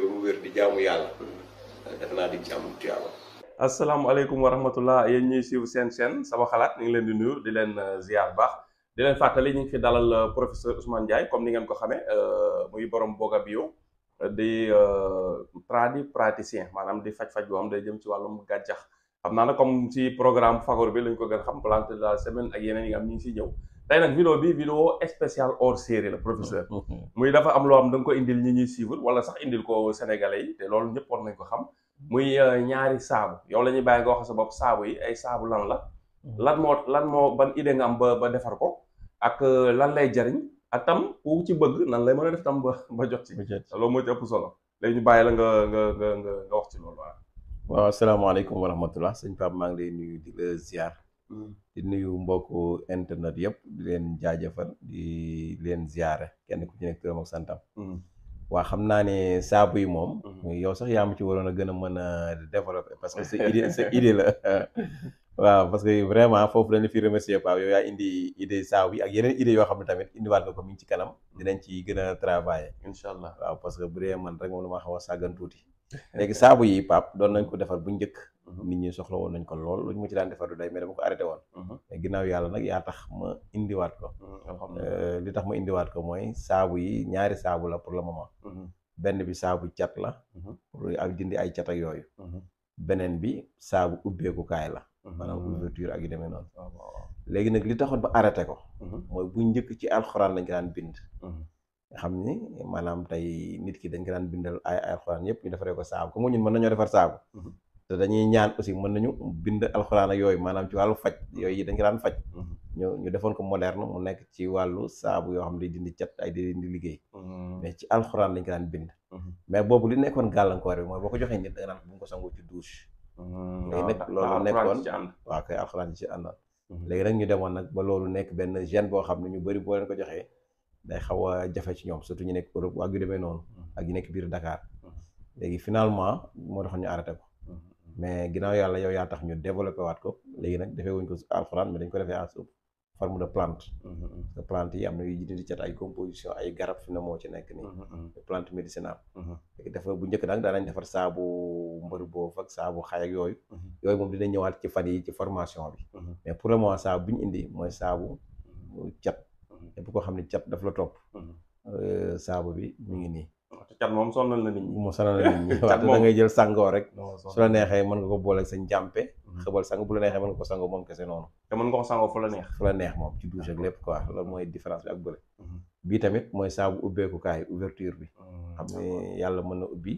mu wér di jaamu yàlla def naa di ci am tuyaaba. asalaamaaleykum wa rahmatullah yéen ñuy suivre seen chaîne sama xalaat ñu ngi leen di nuyu di leen ziar baax di leen fàttali ñu ngi fi dalal professeur Ousmane Ndiaye comme ni ngeen ko xamee muy borom Boga Bio di praticien maanaam di faj-faj boo xam day jëm ci wàllum gàncax xam naa nag comme ci programme Fagor bi lañ ko gën xam plante de la semaine ak yeneen yi nga xam ñu ngi siy ñëw tey nag vidéo bi vidéo spéciale hors série la professeur muy dafa am loo xam da nga ko indil ñi ñuy suivre wala sax indil ko sénégalais yi te loolu ñëpp war nañ ko xam muy ñaari saabu yow la ñuy bàyyi nga wax sa bopp saabu yi ay saabu lan la lan moo ban idée nga am ba defar ko ak lan lay jariñ ak tam ku ci bëgg nan lay mën a def tam ba jot ci loolu moo ci ëpp solo léegi ñu bàyyi la nga wax ci loolu waaw asalaamaaleykum wa rahmatullah sëñ Pape maa ngi lay nuyu di la ziar di nuyu mbokku internet yëpp di leen jaajëfal di leen ziare kenn ku ci nekk turam ak santam waa xam naa ne saabu yi moom yow sax yaa ma ci waroon a gën a mën a développer parce que sa idée la waaw parce que vraiment foofu dañu fi remercier Pape yow yaa indi idée saabu yi ak yeneen idée yoo xam ne tamit indiwaat nga ko mi ngi ci kanam dinañ ci gën a travailler incha allah waaw parce que bu dee man rek moom la ma xaw a sàggan tuuti léegi saabu yi Pape doon nañ ko defar bu njëkk nit ñi soxla woon nañ ko lool lu ñu ma ci daan defar du day mais dama ko arrêté woon mais ginnaaw yàlla nag yaa tax ma indiwaat ko li tax ma indiwaat ko mooy saabu yi ñaari saabu la pour le moment benn bi saabu cat la pour ak dindi ay cat ak yooyu beneen bi saabu ubbeekukaay la maanaam ouverture ak yu demee noonu léegi nag li taxoon ba arrêté ko mooy bu njëkk ci alxuraan lañ ko daan bind nga xam ni maanaam tey nit ki dañ ko daan bindal ay alxuraan yëpp ñu defaree ko saabu comme ñun mën nañoo defar saabu te dañuy ñaan aussi mën nañu bind alxuraan ak yooyu maanaam ci wàllu faj yooyu dañ ko daan faj ñu defoon ko moderne mu nekk ci wàllu saabu yoo xam ne day dindi cat ay di dindi liggéey mais ci alxuraan lañ ko daan bind mais boobu li nekkoon gàllankoor bi mooy boo ko joxee nit da nga naan bu nga ko sangoo ci douche léegi nag loolu nekkoon waaw kay alxuraan ci àndoon léegi nag ñu demoon nag ba loolu nekk benn gène boo xam ne ñu bëri boo leen ko joxee day xaw a jafe ci ñoom surtout ñu nekk Europe waa yu demee noonu ak ñu nekk biir Dakar léegi finalement moo tax ñu arrêté ko mais ginnaaw yàlla yow yaa tax ñu développé waat ko léegi nag defee wuñ ko alxuraan mais dañ ko defee en forme de plante te plante yi am na yu dindi cat ay composition ay garab fi na moo ci nekk nii plante médicinale léegi dafa bu njëkk nag daanañ defar saabu mbër boobu ak saabu xay ak yooyu moom dina ñëwaat ci fan yi ci formation bi mais pour le moment saabu bi ñu indi mooy saabu cat képp koo xam ne cat daf la topp saabu bi mu ngi nii cat moom sonal na nit ñi mu sonal na nit ñi waaw da ngay jël sangoo rek su la neexee mën nga ko boole ak sa njàmpe xëbal sang bu la neexee mën nga ko sangoo moom kese noonu te mën nga ko sangoo fu la neex moom ci douche ak lépp quoi loolu mooy différence bi ak bële bii tamit mooy saabu ubbeekukaay ouverture bi xam ne yàlla mën na ubbi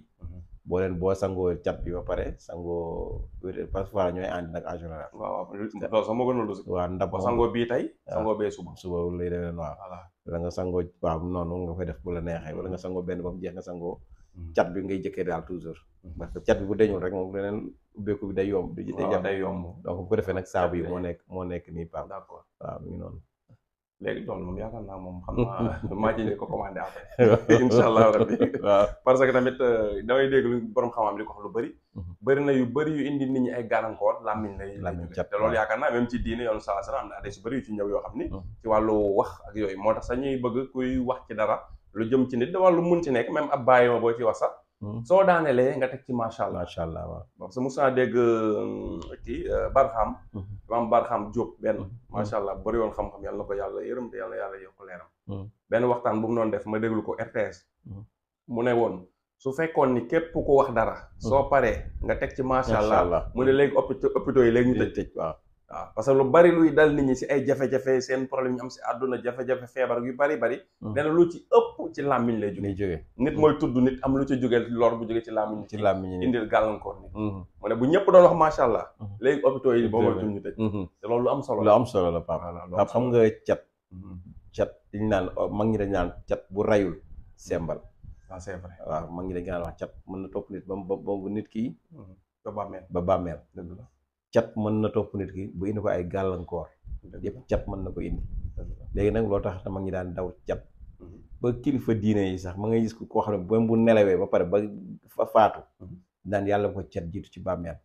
boo leen boo sangoo cat bi ba pare sangoo parfois ñooy ànd nag en général waaw loolu sax moo gën a lu waaw ndab sangoo bii tey sangoo bee suba lay demee waaw wala nga sangoo waaw noonu nga koy def bu la neexee wala nga sangoo benn ba mu jeex nga sangoo cat bi ngay jëkkee daal toujours parce que cat bi bu deñul rek moom leneen ubbeeku bi day yomb day yomb donc bu ko defee nag saabu yi moo nekk nii Pape d'accord waaw mi ngi noonu léegi loolu moom yaakaar naa moom xam naa maa ci ko commandé après incha allah rabbi waaw parce que tamit damay dégg lu borom xam-xam di ko wax lu bëri na yu bëri yu indi nit ñi ay gàllankoor làmmiñ lay cat te loolu yaakaar naa même ci diine yoonu saa sara am na adresse yu bëri yu ci ñëw yoo xam ni ci wàllu wax ak yooyu moo tax sax ñuy bëgg kuy wax ci dara lu jëm ci nit da wàllu mun ci nekk même ab bàyyi ma boo ci wax sax soo daanelee nga teg ci macha allah waaw parce que mos naa dégg kii Barham maam Barham Diop benn macha allah bëri woon xam-xam yàlla na ko yàlla yërëm te yàlla yokk leeram benn waxtaan bu mu doon def ma déglu ko RTS mu ne woon su fekkoon ni képp ku wax dara soo paree nga teg ci macha allah mu ne léegi hôpitaux yi léegi ñu tëj waaw parce que lu bari luy dal nit ñi si ay jafe-jafe seen problème ñu am si àdduna jafe-jafe feebar yu bari nee na lu ci ëpp ci làmmiñ lay jóge nit mooy tudd nit am lu ci jóge lor bu jóge ci làmmiñ indil gàllankoor nit mu ne bu ñëpp doon wax macha allah léegi hôpitaux yi boo moytuñ ñu tëj te loolu lu am solo la Pape xam nga cat liñ naan mag ñi dañ naan cat bu rayul sembal c'est vrai waaw mag ñi dañ naan wax cat mën na topp nit ba nit kii ba bàmmeel cat mën na topp nit ki bu indi ko ay gàllankoor yëpp cat mën na ko indi léegi nag loo tax te mag ñi daan daw cat ba kilifa diine yi sax ma ngay gis koo xam ne bu nelawee ba pare ba fa faatu daan yàlla ko cat jiitu ci bàmmeel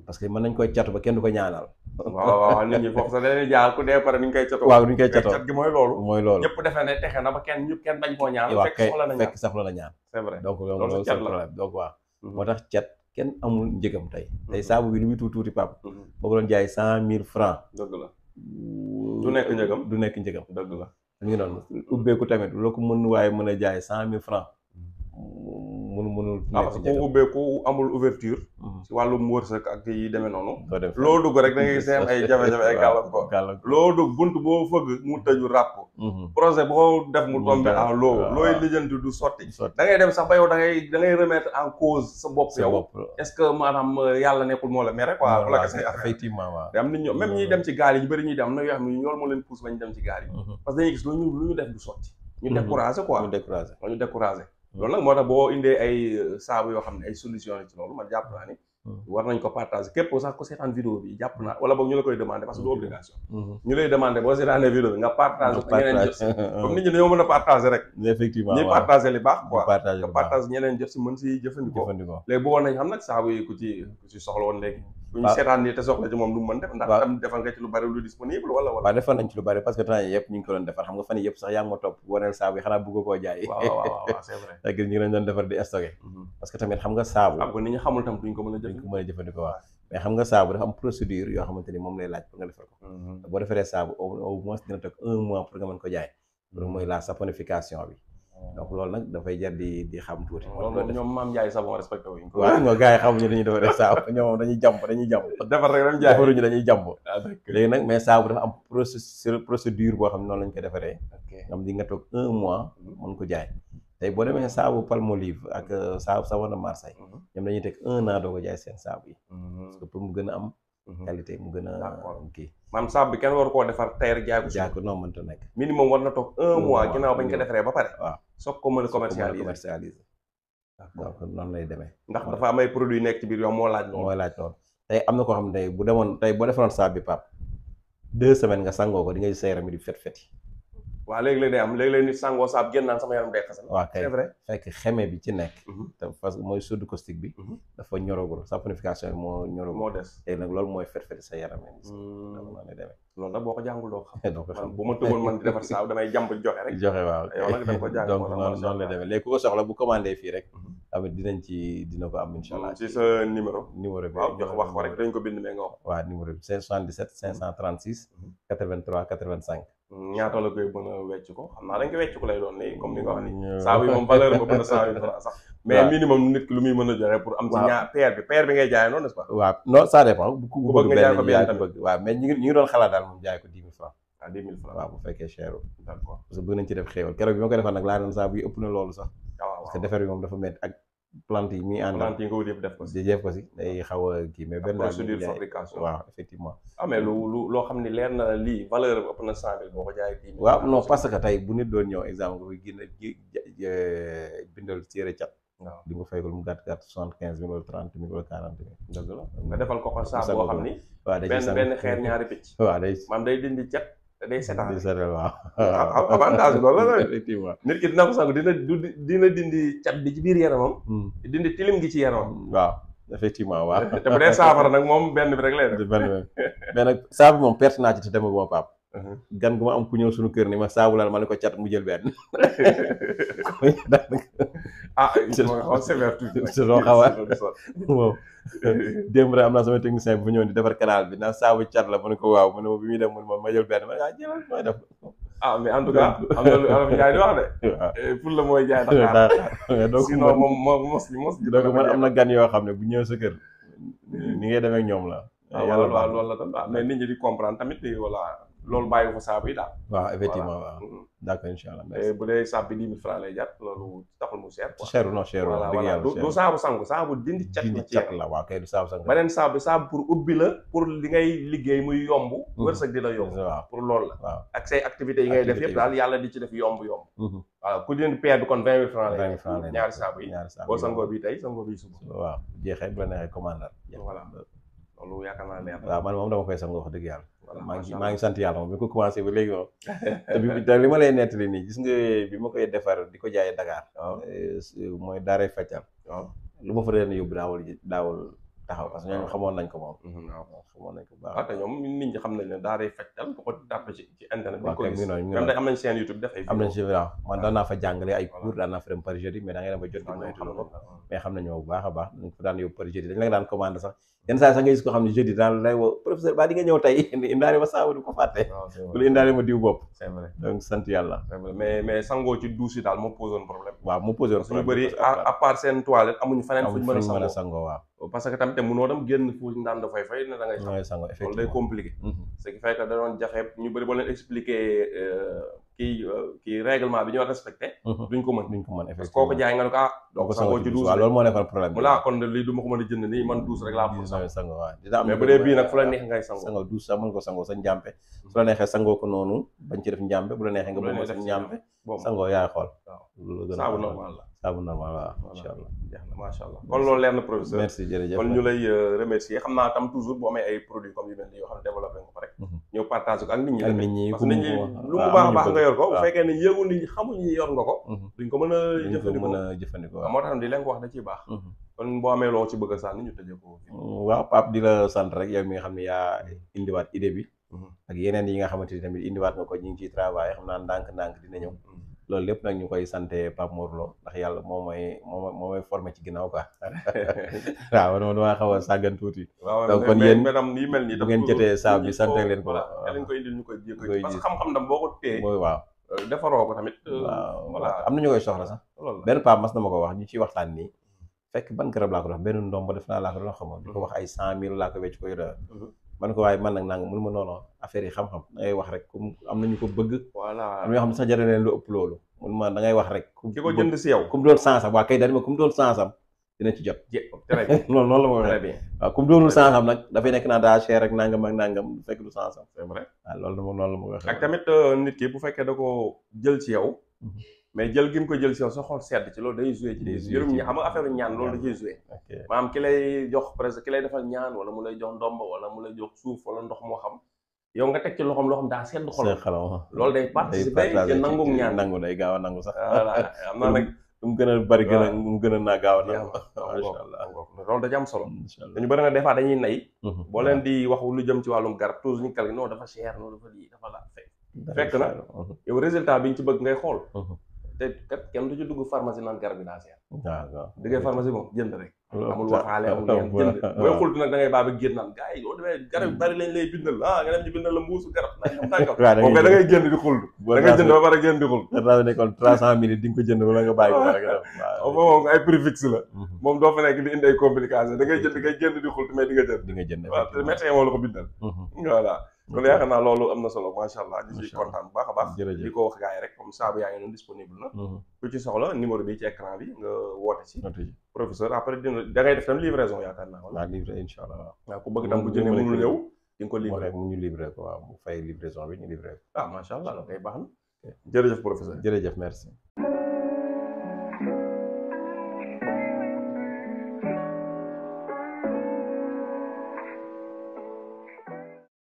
parce que mën nañ koy catu ba kenn du ko ñaanal. waaw nit ñi foofu sax dañuy jaar ku dee pare ni ñu koy catoo. waaw ni ñu koy catoo cat gi mooy loolu. mooy loolu ñëpp defe ne texe na ba kenn bañ koo ñaanal. waaw fekk soxla na ñaan fekk sax la ñaan. c'est vrai donc loolu loolu cat c'est la problème donc waaw. moo tax cat kenn amul njëgam tey. tey saabu bi lu muy tuuti pap boo ko doon jaay 100 000 francs. dëgg la du nekk njëgam. du nekk njëgam. dëgg la. ñu ngi noonu ubbeeku tamit loo ko mën waaye mën a jaay 100 000 francs mënul parce que ku ubbeeku amul ouverture ci wàllum wërsëg ak yi demee noonu. loo dugg rek da ngay gis ay jafe-jafe ay gàllankoor. loo dugg bunt boo fëgg mu tëju ràpp. projet boo def mu tombé en looy lijjanti du sotti. da ngay dem sax ba yow da ngay remettre en cause sa bopp yow. est-ce que maanaam yàlla nekkul moo la mere quoi. wala kese effectivement waaw. te am nit ñoo même ñiy dem ci gaal yi ñu bëri ñuy dem am na yoo xam ne loolu moo leen pousse ba ñu dem ci gaal yi. parce que dañuy gis lu ñu def du sotti. ñu découragé quoi ñu découragé. loolu nag moo tax boo indee ay saabu yoo xam ne ay solution ci loolu man jàpp naa ni war nañ ko partager képp sax ko seetaan vidéo bi jàpp naa wala boog ñu la koy demander parce que du obligation ñu lay demander boo seetaanee vidéo bi nga partager ko ñeneen jot si comme nit ñi dañoo mën a partager rek effectivement ñuy partager li baax quoi nga partager ñeneen jot si mën si jëfandikoo léegi bëggoon nañ xam nag saabu yi ku ci soxla woon léegi bu ñu seetaan nii te soxla ci moom lu mu mën def ndax tam defal nga ci lu bari lu disponible wala waaw defal nañ ci lu bari parce que temps yi yëpp ñu ngi ko doon defar xam nga fan yëpp sax yaa ngi ma topp waneel saabu yi xanaa bëgg koo jaay waaw c'est vrai ak ñu ngi leen doon defar di stocké parce que tamit xam nga saabu xam nga nit ñi xamul tam duñ ko mën a jëfandikoo waaw mais xam nga saabu dafa am procédure yoo xamante ni moom lay laaj pour nga defar ko boo defaree saabu au moins dina toog 1 mois pour nga mën ko jaay loolu mooy la saponification bi donc loolu nag dafay jar di xam tuuti. loolu ñoom maam Ndiaye savon respecté wuñ ko. waaw non gars yi xamuñu dañuy defar rek saabu ñoom dañuy jàmb. defar rek dañuy jaay defaruñu dañuy jàmb. léegi nag mais saabu dafa am procédure boo xam ne noonu lañ koy defaree. nga xam di nga toog 1 mois mën ko jaay. tey boo demee saabu Palmolive ak savon de Marseille. ñoom dañuy teg 1 an doo ko jaay seen saabu yi. parce que pour mu gën a am. qualité mu gën a kii. maanaam saabu bi kenn war koo defar tey rek jaay ko non mënta nekk. minimum war na toog 1 mois ginnaaw bañ ko defaree ba pare. waaw soog ko mën a commercialiser. donc noonu lay demee. ndax dafa am ay produits nekk ci biir yow moo laaj loolu. tey am na koo xam ne tey bu demoon tey boo defaroon saabu bi pap 2 semaines nga sangoo ko di nga gis sa yaram yi di fet yi. waaw léegi-léeg day am léegi-léeg nit sangoo saabu génn naan sama yaram day xasan. waaw kay c'est vrai fekk xeme bi ci nekk. te parce que mooy soude caustique bi. dafa ñoragul saponification bi moo ñoragul. moo des léegi nag loolu mooy fet sa yaram yi. donc noonu lay demee. loolu nag boo ko jàngul doo ko xam. doo ko xam bu ma tëboon man di defar saabu damay jàmb joxe rek. joxe waaw yow nag da nga ko jàng donc noonu lay demee léegi ku ko soxla bu commandé fii rek. tamit dina ko am incha allah. ci sa numéro bi waaw jox wax ko rek dañ ko bind mais nga wax. waaw numéro bi 77 536 83 85. ñaata la koy mën a wecc ko xam naa dañ ko wecc ko lay doon nii comme ni nga wax nii saabu yi moom valeur ba mën a 100 000 francs sax mais minimum nit ki lu muy mën a joxe pour am ci ñaar paire bi ngay jaay noonu n'est-ce pas waaw non ça dépend ku bëgg nga jaay ko benn tamit bëgg waaw mais ñu ngi doon xalaat daal moom jaay ko 10 000 francs 10 000 francs waaw bu fekkee cher d'accord parce que bëgg nañ ci def xéewal keroog bi ma ko defar nag laa doon saabu yi ëpp na loolu sax parce que defar bi moom dafa métti ak plante yi muy àndal plante yi nga wut yëpp def ko si day xaw a kii mais benn procédure fabrication waaw effectivement mais loo xam ne leer na lii valeur ëpp na 100 000 boo ko jaayee 10 000 waaw non parce que tey bu nit doon ñëw exemple nga koy bindal téere cat waaw di nga fay ko lu mu gàtt 75 000 wala 30 000 wala 40 000 dëgg la nga defal ko saabu boo xam ni waaw benn xeer ñaari picc waaw maam day dindi cat te day setal waaw avantage loolu la effectivement nit ki dina ko sangu dina dindi cat bi ci biir yaramam dindi tilim gi ci yaramam waaw effectivement waaw te bu dee saafara nag moom benn bi rek lay def mais nag saabu moom perte naa ci te dema buma pap gan gu ma am ku ñëw suñu kër ni ma saabu laal ma ne ko cat mu jël benn xaw sévère tuuti loo xaw a moom démb rek am naa sama technicien bu ñëw di defar canal bi naan saabu cat la ma ne ko waaw mu ne ma bi muy dem mu ne ma jël benn ma jëlal mooy def mais en tout cas am na lu Olof Njaay di wax de pour la mooy jaay Dakar donc sinon moom mos donc man am na gan yoo xam ne bu ñëw sa kër ni ngay demee ak ñoom la yàlla waaw loolu la tam mais nit ñi di comprendre tamit voilà loolu bàyyi ko saabu yi daal waaw effectivement waaw d'accord incha allah bu dee saabu bi 10 000 francs lay jar loolu taxul mu cher quoi cher non cher wax dëgg yàlla du saabu sangu saabu dindi cat la waaw kay du saabu sangu beneen saabu pour ubbi la pour li ngay liggéey muy yomb wërsëg di la yomb waaw pour loolu la waaw ak say activités yi ngay def yëpp daal yàlla di ci def yomb voilà ku jënd paire bi kon 20 000 francs lay ñaari saabu yi boo sangoo bi tey sangoo bi suba waaw jeexee bu la neexee commandal voilà loolu yaakaar naa leer waaw man moom dama koy sangoo wax dëgg yàlla maa ngi sant yàlla moom bi ko commencé ba léegi moom te li ma lay nettali nii gis nga bi ma koy defar di ko jaayee Dakar mooy daaray Feccal lu ma fa deen yóbbu daawul taxaw parce que ñooñu xamoon nañ ko moom. waaw xamoon nañ ko bu baax. waaw te ñoom nit ñi xam nañ ne daa day fajtal ko tàppe ci internet bi waaw ko kay gis mi noonu même day am nañ seen YouTube def ay am nañ si vidéo waaw man daan naa fa jàngale ay cours daan naa fa dem par jeudi mais da ngay dem ba jot waaw ñoom xam ko nañ ko. mais xam nañu bu baax a baax dañ ko daan yóbbu par jeudi dañ la daan commandé sax yenn saa yi sax nga gis ko xam ne jeudi daan lay woo professeur ba di nga ñëw tey indaale ma saabu du ko fàtte waaw c'est wala indaale ma diw bopp c'est vrai donc sant yàlla c'est vrai mais sangoo ci douche yi daal moo posé problème waaw mu posé woon suñu bëri à part seen toilette amuñu feneen fuñu mën a mën a sangoo sangoo waaw parce que tamit mënoo dem génn fu ndaan da fay ne da ngay ngay sangoo loolu day effectivement compliqué ce qui fait que da doon jafe ñu bëri boo leen expliqué kii règlement bi ñu war respecté duñ ko mën duñ ko mën parce que kooku jaay nga ne ko doo ko sangoo ci douche waaw loolu moo nekkoon problème mu laa kon lii du ma ko mën a jënd nii man douche rek laa pour sangoo waaw dina am mais bu dee bii nag fu la neex ngay sangoo sangoo douche sax mën ko sangoo sa njàmpe su la neexee sangoo ko noonu bañ ci def njàmpe bu la neexee nga bëgg sa njàmpe sangoo yaay xool waaw loolu gën a saabu normal la saabu normal waaw incha allah jeex na macha allah kon loolu leer na professeur merci jërëjëf kon ñu lay remercier xam naa tam toujours bu amee ay produits comme yu mel nii yoo xam ne développé nga ko rek ñëw partage ko ak nit ñi ak nit ñi parce que nit ñi lu mu baax a baax nga yor ko bu fekkee ne yëgu nit ñi xamuñ ñi yor nga ko duñ ko mën a jëfandikoo moo tax di leen ko wax da ciy baax kon boo amee loo ci bëgg a sànni ñu tëjee ko waaw Pape di la sant rek yow mi nga xam ne yaa indiwaat idée bi ak yeneen yi nga xamante ni tamit indiwaat nga ko ñu ngi ciy travail xam naa ndànk-ndànk dina ñëw loolu lépp nag ñu koy sante Pape Mor Lo ndax yàlla moo may formé ci ginnaaw quoi waaw man damaa xaw a sàggan tuuti donc kon yéen madame yi mel nii bu ngeen jotee saa bi sante leen ko la lañ ko indil ñu koy jékkoy parce que xam-xam dam boo ko téye mooy waaw defaroo ko tamit waaw voilà am na ñu koy soxla sax benn Pape mas na ma ko wax ñu ciy waxtaan nii fekk ban garab laa ko dox benn ndomba def naa laa ko doon xamoon di ko wax ay 100 000 laa ko wecc ko yore man ko waaye man nag nanga mënu ma noonu affaire yi xam-xam da ngay wax rek comme am nañu ko bëgg voilà am na ñoo xam ne sax jëre leen lu ëpp loolu mun ma da ngay wax rek ki ko jënd si yow comme doon sansam waa kay dani ma comme doon sansam dina ci jot très bien noonu la ma très waxee bien waaw comme doonul sansam nag dafay nekk naa daa cher rek nangam ak nangam fekk du sansam c'est vrai waaw loolu dama noonu la ma waxee ak tamit nit ki bu fekkee da ko jël ci yow mais jël gi mu ko jël ci yow sa xol sedd ci loolu day joué ci yërëm ñi xam nga affaire ñaan loolu da ciy joué maanaam ki lay jox presque ki lay defal ñaan wala mu lay jox ndomb wala mu lay jox suuf wala ndox moo xam yow nga teg ci loxoom loo xam daa sedd xol loolu day participer ci nangu ñaan nangu day gaaw a nangu sax voilà am naa nag mu gën a bari gën a mu gën a naa gaaw a nangu masha Allah loolu da ci am solo dañu bëri na des fois dañuy nay boo leen di wax lu jëm ci wàllum garab toujours ñu kal non dafa cher non dafa lii dafa la fekk na yow résultat bi ñu ci bëgg ngay xool te kat kenn du ci dugg pharmacie naan garab bi daa seer waaw diggee pharmacie moom jënd rek amul waxaale amul ngeen jënd booy xultu nag da ngay baa ba génn naan gars yi yoo demee garab yu bari lañ lay bindal nga dem ñu bindal la mbuusu garab nangam moom kay da ngay génn di xultu da ngay jënd ba pare génn di xultu daa nekkoon 300 000 di nga ko jënd wala nga bàyyi ko rek waaw moom ay prix fixe la moom doo fa nekk di indi ay complications da ngay jënd ngay génn di xultu mais di nga jënd waaw te médecin moo la ko bindal voilà kon yaakaar naa loolu am na solo macha allah ñu ciy kontaan bu baax a baax di ko wax gars yi rek comme saabu yaa ngi noonu disponible na ku ci soxla numéro bi ci écran bi nga woote ci professeur après dina da ngay def tam livraison yaakaar naa waaw livré incha allah waaw ku bëgg tam bu jëndee mënul ñëw di nga ko livré mu ñu livré ko waaw mu fay livraison bi ñu livré ko macha allah kay baax na jërëjëf professeur jërëjëf merci